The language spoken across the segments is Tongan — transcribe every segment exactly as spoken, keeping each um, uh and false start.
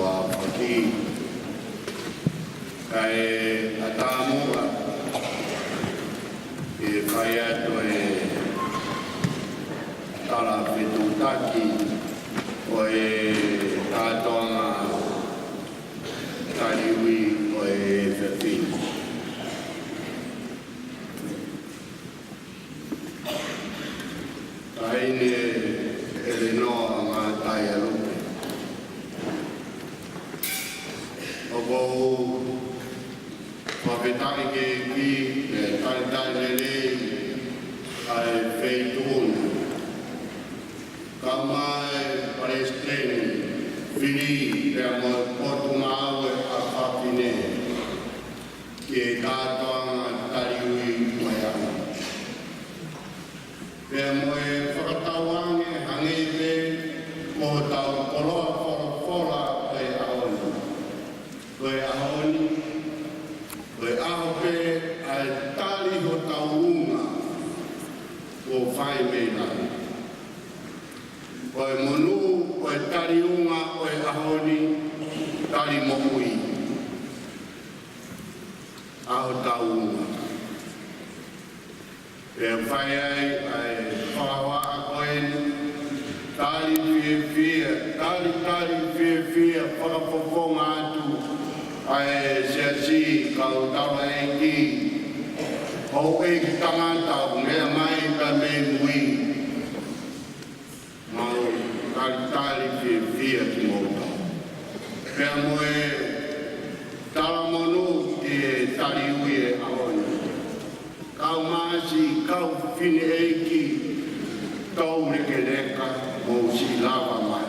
ʻAfaki, kae ʻatā muʻa ke fai atu e tala fetuʻutaki ʻo e kātoanga taliui ʻo e efiafi ni. Taʻahine ʻElenoa Ngātaialupe. ʻOku ou fakafetaʻi ki he ʻEiki he talitali lelei ʻa e feituʻu ni. Kae ʻumaʻā e Palesiteni Fili pea mo e Potungāue ʻa Fafine ki he kātoanga taliui ʻo e ʻaho ni. Pea mo e fakatauange hangē pē ko hotau koloa folofola ʻo e ʻaho ni. Ko e ʻaho ni, ko e ʻaho pē ʻa e tali hotau unga kuo fai mei langi. Ko e monū ʻo e tali unga ʻo e ʻaho ni, tali moʻui ʻa hotau unga. Pea fai ai ʻa e fakahohaʻa ko eni, tali fiefia, tali, tali fiefia, fakafofonga atu ʻa e siasi, kau taulaʻeiki, houʻeiki tangata ʻoku meʻa mai pea mei mui. Mau talitali fiefia kimoutolu. Pea mo e talamonū ki he taliui ʻo e ʻaho ni. Kau māsi, kau fineʻeiki, toulekeleka, mou siʻi lava mai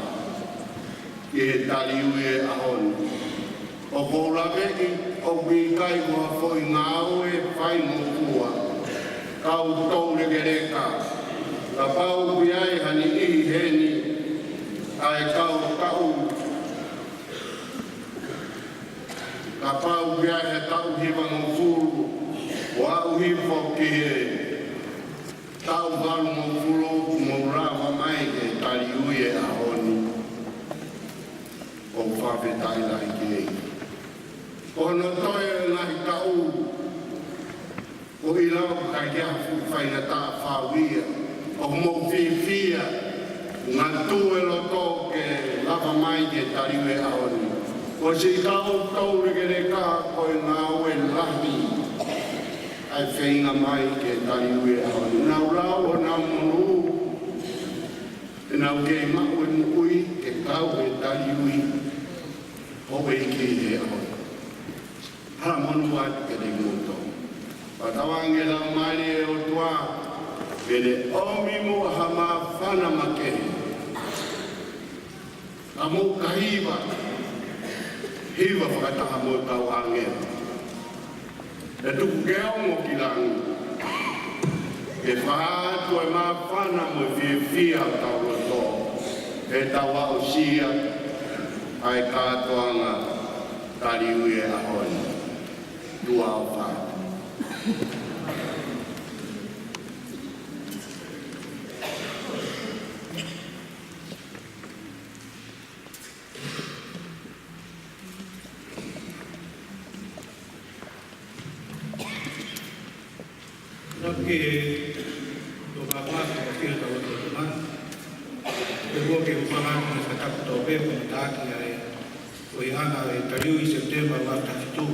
ki he taliui ʻo e ʻaho ni. ʻOku ou laveʻi ʻoku ʻikai ko ha foʻi ngāue fai mo fua. Kau toulekeleka, kapau ʻoku ʻi ai ha niʻihi heni ʻa e kau taʻu, kapau ʻoku ʻi ai ha taʻu hivangofulu ʻo aʻu hifo ki he taʻu valungofulu, mou lava mai ki he taliui ʻo e ʻaho ni. ʻOku fakafetaʻi lahi ki he ʻEiki. Ko hono toe ʻo e ngaahi taʻu, ʻoku ʻikai ke ʻi ai ha fuʻu faingataʻa fau ia. ʻOku mou fiefia, ngāue loto ke lava mai ki he taliui ʻo e ʻaho ni. Ko siʻi kau toulekeleka ko e ngāue lahi ʻa e feinga mai ki he taliui ʻo e ʻaho ni. Nau lau honau monū, ʻenau kei maʻu e moʻui ke kau he taliui ʻo e ʻEiki he ʻaho ni. Talamonū atu kiate kimoutolu. Fakatauange Laumālie ʻo e ʻOtua ke ne ʻomi muʻa ha māfana makehe. Ka mou ka hiva, hiva fakataha mo e kau ʻāngelo. ʻE tuku ke ongo ki langi. Ke fakahā atu e māfana mo e fiefia ʻo hotau loto. ʻE tau aʻusia ʻa e kātoanga taliui ʻo e ʻaho ni. Tuʻa ʻofa. Tapu ki he tō māfana ko fia tau tō tō mā. Ko e ua ke u fanga atu mo e fakatapu tō pē ko e taki ai. Ko e anga e taliui September ua afe taha fitu.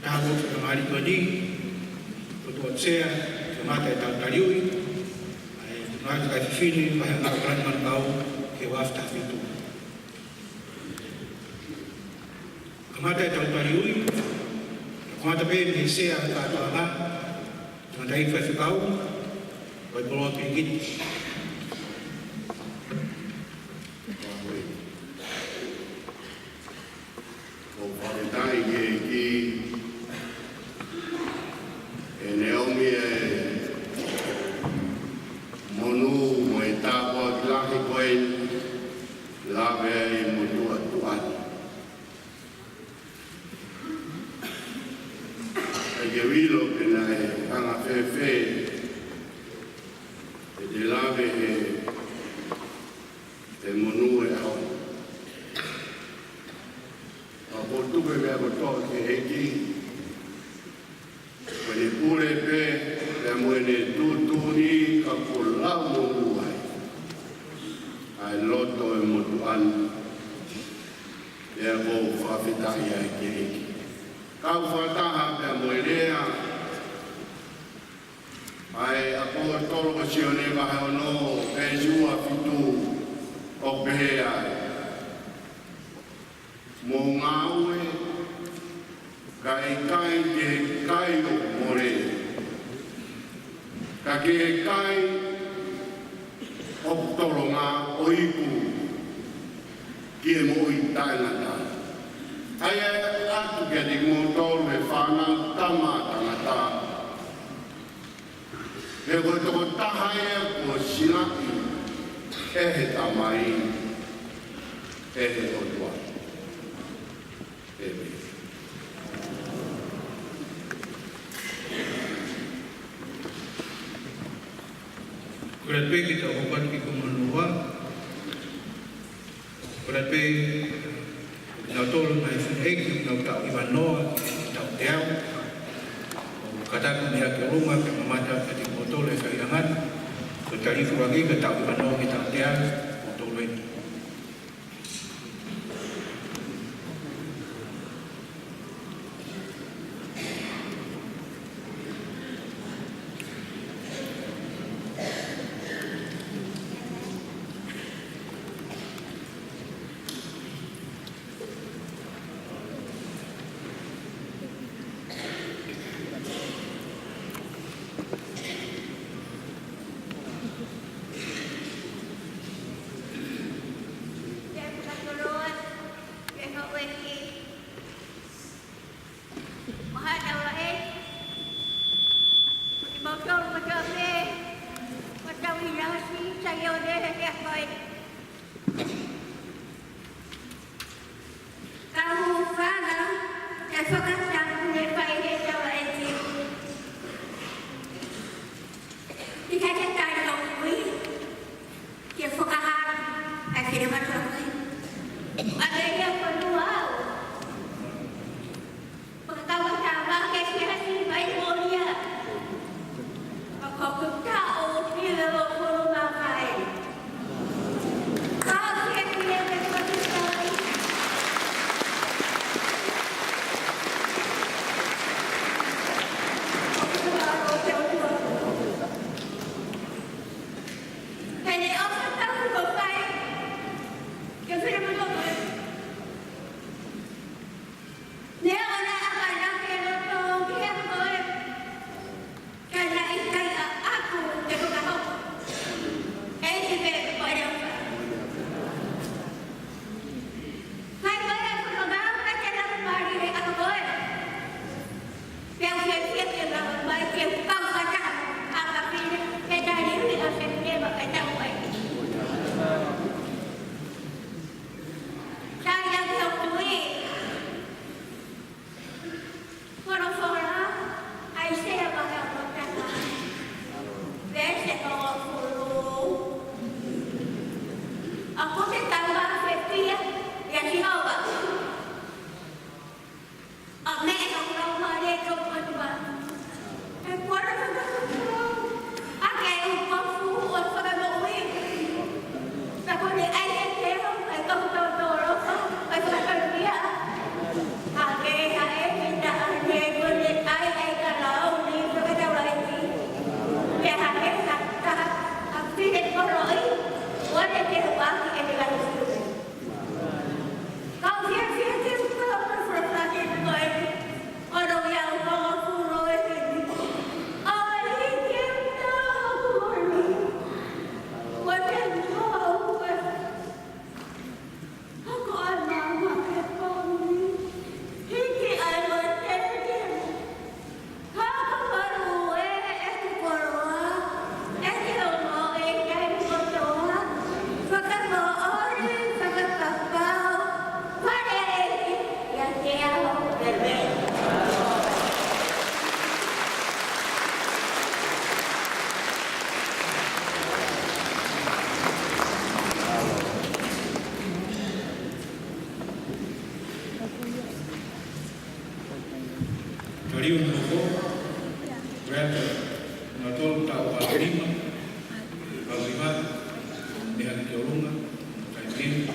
Taha mo ki ka mali ko ni. Ko tō sea, ko mata e tau taliui. Ai, ko mata kai fifini, ko he ngā kalani manu kau, ke ua afe taha fitu. Kamata e tau taliui, kamata pē mei he sea kātoanga, kamata ʻi he faifekau, ʻo e polo pilikiti. ʻOku fakafetaʻi ki he ʻEiki, ʻene ʻomi e monū mo e tāpuaki lahi ko eni, lave ai mo tuʻa tuʻa ni. ʻIkai ke u ʻilo pe naʻe anga fēfē ʻete lave he, he monū ʻo e ʻaho. ʻOku tuku e meʻa kotoa ki he ʻEiki. Ko ʻene pule pē, pea mo ʻene tuʻutuʻuni ka kuo lau monū ai ʻa e loto ʻo e motuʻa ni. Pea ʻoku ou fakafetaʻi ai ki he ʻEiki. Kau fakataha pea mo e lea ʻa e ʻaposetolo ko Sione vahe ono, veesi ua fitu, ʻoku pehē ai: Mou ngāue, kae ʻikai ke kai ʻo mole, ka ke kai ʻo tolonga ʻo iku ki he moʻui taʻengata. ʻA ia ʻoku ʻatu kiate kimoutolu ʻe fānau tama ʻa tangata, he ko e tokotaha ia kuo silaʻi ʻe he Tamai, ʻe he ʻOtua. ʻĒmeni. Ko ia pē ke tau hoko atu ki he kōmanoa. Ko ia pē, kinautolu ngaahi fineʻeiki, nau taʻu hiva noa ki he taʻu teau. ʻOku kātaki mei ʻolunga ke mamata kiate kimoutolu e faiʻanga ni. Ko e tali ʻuluaki ki he taʻu hiva noa ki he taʻu teau, kimoutolu eni. Ka hūfanga, ke fakatapu ne fai he tau eti. Ki he tali ʻo kui, ke fakahā, ʻa e fine matu ʻa kui. ʻA e ia ko nua au. Fakatau ʻa tama ke ke hasi mai molia. ʻA ko kuta o pile o koro mamae. Ka ke pile me kotisai. Pene o ka tau ko fai. Ke fine matu ʻa kui. Iun Hoko, Rata, Natol Tau Alima, Alima, Mehan Kiolunga, Kaimien.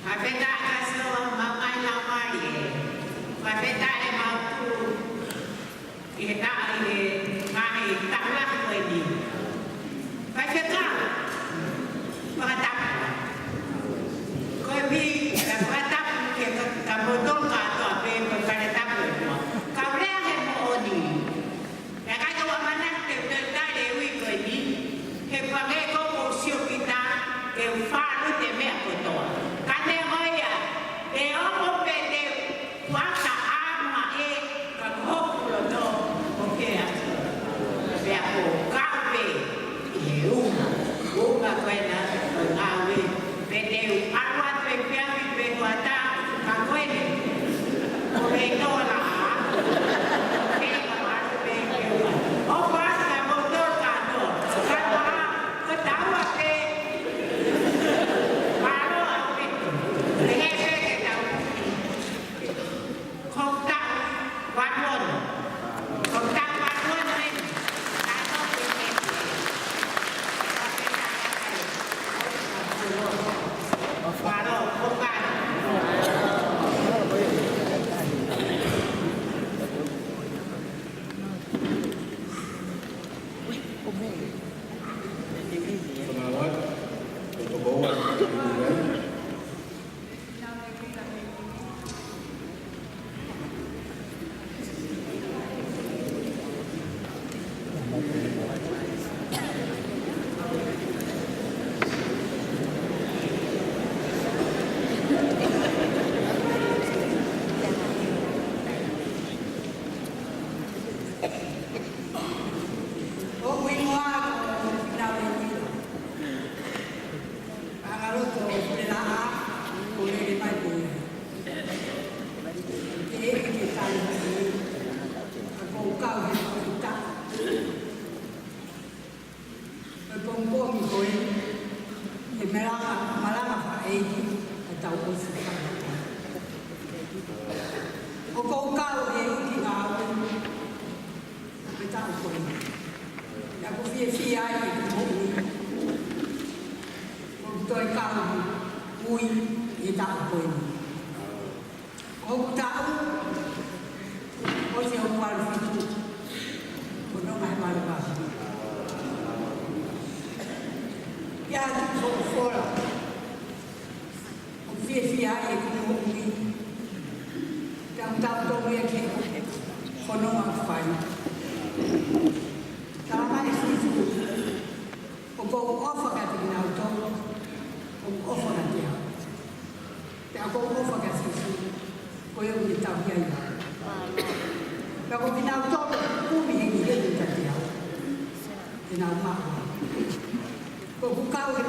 Fakafetaʻi kasi ʻo mau mai lau mai ē. Fakafetaʻi mau tu ʻi he taʻu ʻi he ngaahi taʻu lahi ko eni. Faifekau, fakatapu. Ko e pī, ka fakatapu ke ka, ka moutolu kātoa pē ko e fakatapu ʻe mua. Ka u lea he moʻoni. Naʻe ʻikai ke u ʻamanaki te u toe tali e ui ko eni, he fanga ko ʻoku ou sio kita, ke u falu te meʻa kotoa. Ka neongo ia, ʻe ʻoho pē te u ʻata ʻa mua ē, ka ko hoku loto, ʻoku ke atu. Pea ko kau pē, ʻi he uma, uma ko ena, ʻo ngāue, Pea te u ʻalu atu e piapi pe ko ata, ka ko eni. Ko e tola. Pea ka ʻalu pē ke ua. ʻO pasi ka moutolu kātoa. Ka ua, ko taua pē. Mālō ʻaupito. Pehē pē ke tau. Ko e taʻu ua noa. Ko e taʻu ua noa eni. ʻOku ʻi muʻa ko Finau e Vila. Pangaloto o Pulelaʻa, ko lele mai ko ia. Ke ʻeke ke tali mai, ka ʻoku ou kau he faʻita. Ko e pongipongi ko ē, he malanga, malanga faʻeiki, ʻa e tau ʻosi ka. ʻOku ou kau he uki ngāue, ʻa e taʻu ko ē. Naʻa ku fiefia ai ʻi he moʻui. ʻOku toe kau ui ʻi he taʻu ko ē. ʻOku taʻu, ʻosi hoku valu fitu, ko nonga he valu valu. Ia ki ko fola, ʻoku fiefia ai ʻeku moʻui. Tau tau tonu ia ke ko nonga fai. Tala mai Sīsū, ʻoku ou ʻofa kiate kinautolu, ʻoku ou ʻofa kiate au. Pea ʻoku ou ʻofa kia Sīsū, ko ia ʻoku ne tauhi ai au. Pea ko kinautolu ʻoku kumi hengihengi kiate au, te nau maʻu au. ʻOku ou kau he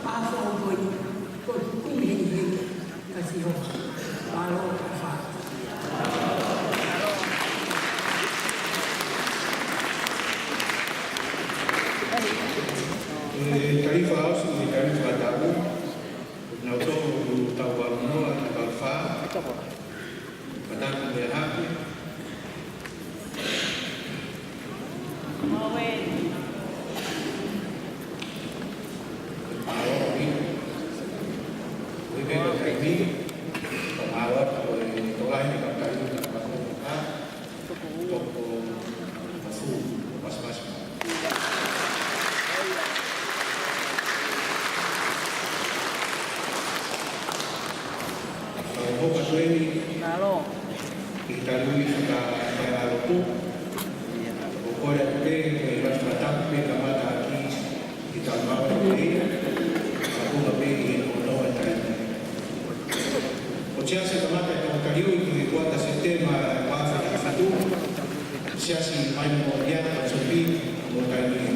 ʻaho foʻou ko eni, ʻoku ou kumi hengihengi kia Sihova. Mālō ʻofa. E tali fakaʻosi, e tali fakatapu. Naʻa tau tau valu noa, tau valu fā. Fakatapu meʻa hape. Mālō ʻaupito. Ui pē ka taimi. Mālō atu ko e tokolahi ni ka taimi ka taimi ka. Toko uafu, pasipasi. Tau hoka tueni. Mālō. Ki he tali ui fakafaingamālie. ʻOku ou kole atu pē, ko e ʻofa fakatapu pē kamata ʻaki ʻi he tau mau atu pē, ka ko e pē ʻi he kotoa e taimi. Ko e siasi kamata e tau tali ui ki he kuata Sepitema ua afe taha fitu. Siasi mai mo ia, Sipi, mo taimi.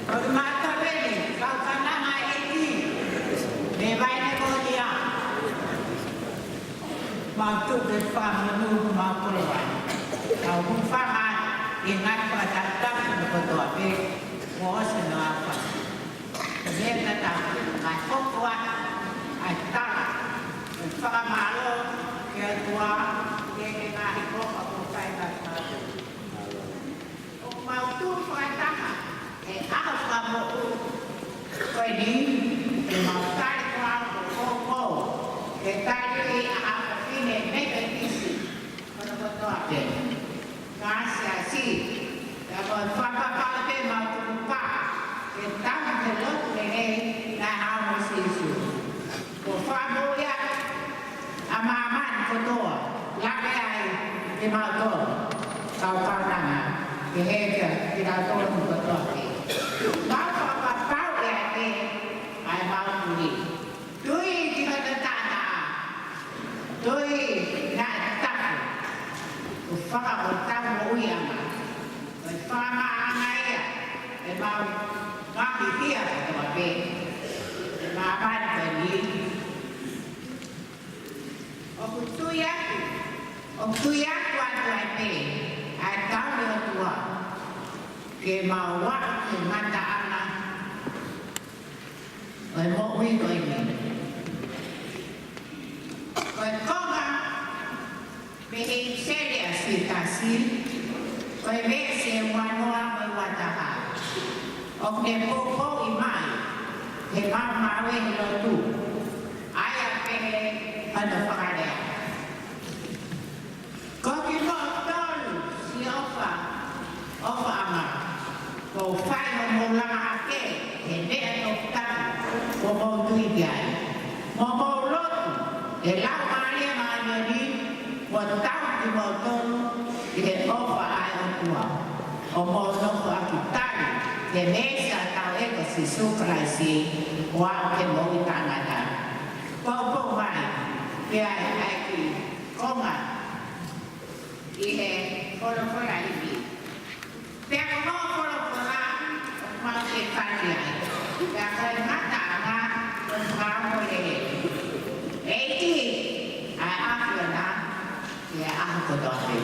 Ko e mātuʻa pē ni, kau kāinga ʻEiki, mei Vainikolia. Mau tuku e fakamonū, mau kole ai. Kau hūfanga ʻi he ngaahi fakataputapu kotoa pē, kuo ʻosi hono aofaki. Ko e meʻa tatau, kae hoko atu ʻa e tala ʻo e fakamālō ki he ʻOtua, ki he ngaahi konga kuo fai maʻa kimautolu. ʻOku mau tuʻu fakataha he ʻaho fakamoʻui ko eni, ke mau tali ko au ko Poupou, ke tali ʻi he ʻAho Fefine Metotisi hono kotoa pē. Ka Siasi, ka mau fakapapau pē mau tukupā ke tau he lotu lelei naʻe haʻu mo Sīsū. Ko e fakamoʻui ʻa māmani kotoa, lahi ai kimautolu, kau kāinga, ke heka kitautolu kotoa pē. Mau fakapapauʻi ʻa e, ʻa e mau tui. Tui ki hono taʻataʻa. Tui naʻe tapu. Ko e fakamoʻui ʻa e, ko e fakamaʻamaʻa ia ʻemau ngaahi hia kotoa pē. ʻE māmani ko eni. ʻOku tui atu, ʻoku tui atu atu ai pē ʻa e tali ʻa e ʻOtua ke mau aʻu ki he ngataʻanga ʻo e moʻui ko eni. Ko e konga mei he ʻipiseli ʻa Siutasi, ko e veesi ʻe uanoa mo e uataha. ʻOku ne poupouʻi mai ʻe he maumau ʻi he lotu, ʻa ia ʻoku pehē hono fakalea: Ko kimoutolu, siʻi ʻofa, ʻofaʻanga, kuo u fai homou langa hake he meʻa toputapu kuo mou tui ki ai, mo mou lotu ʻi he Laumālie Māʻoniʻoni, kuo tauhi kimoutolu ʻi he ʻofa ʻa e ʻOtua, ʻo mou nofo ʻaki tali ki he Mesia ʻa hotau ʻEiki ko Sīsū Kalaisi, ʻo aʻu ki he moʻui taʻengata. Poupou mai pē ʻa e kiʻi konga ʻi he folofola ivi. Pea ko hoʻo folofola ʻoku mau kei tali ai. Pea ko e ngataʻanga ʻo e fakamolemole. ʻEiki, ʻa e ʻAfiona, ʻi he ʻaho kotoa pē.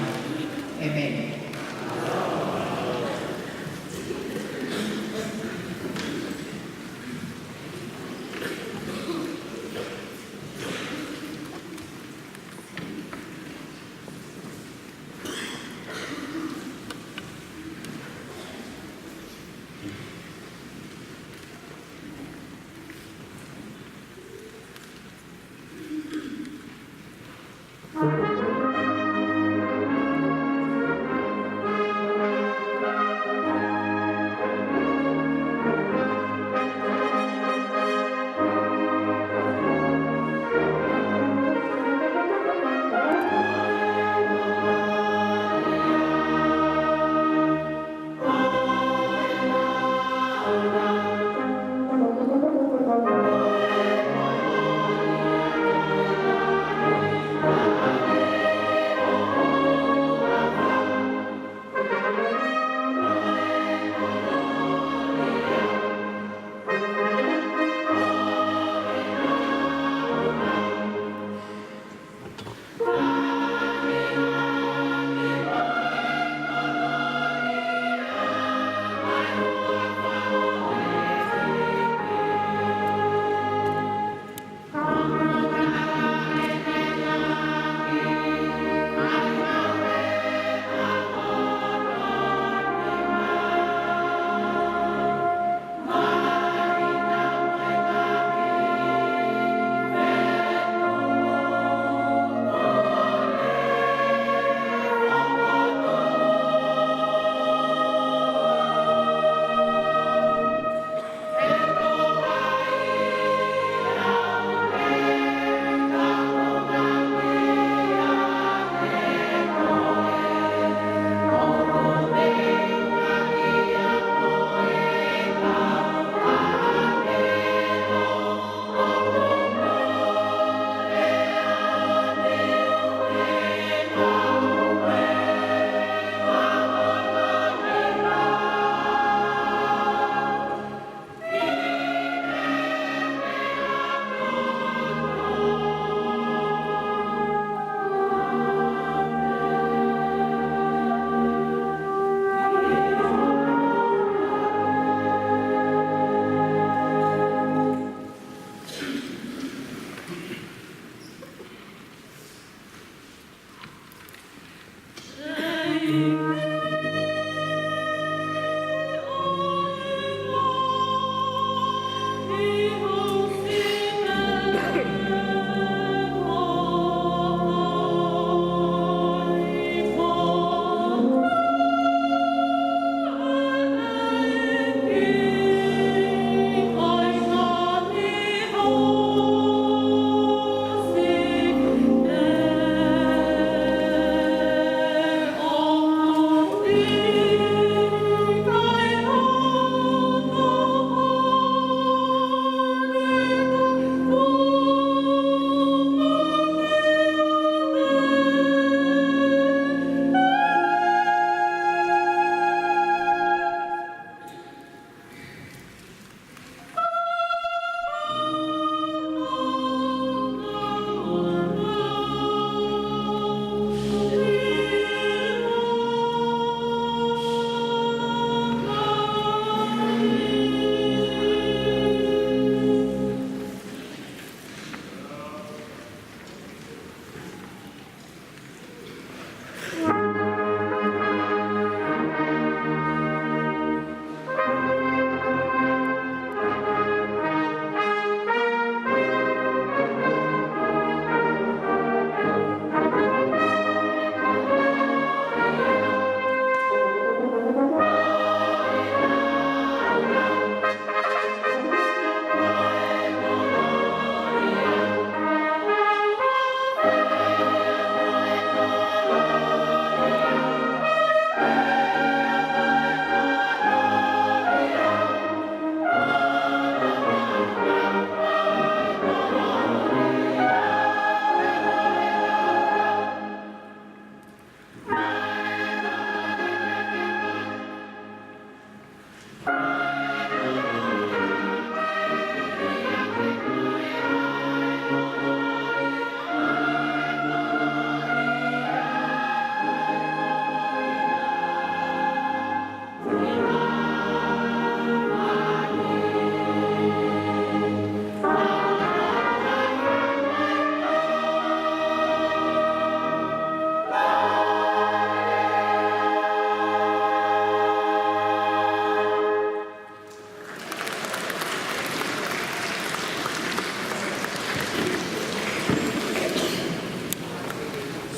ʻĒmeni.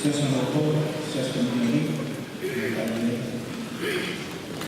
Siasi Houhou, Siasi Komitoloa,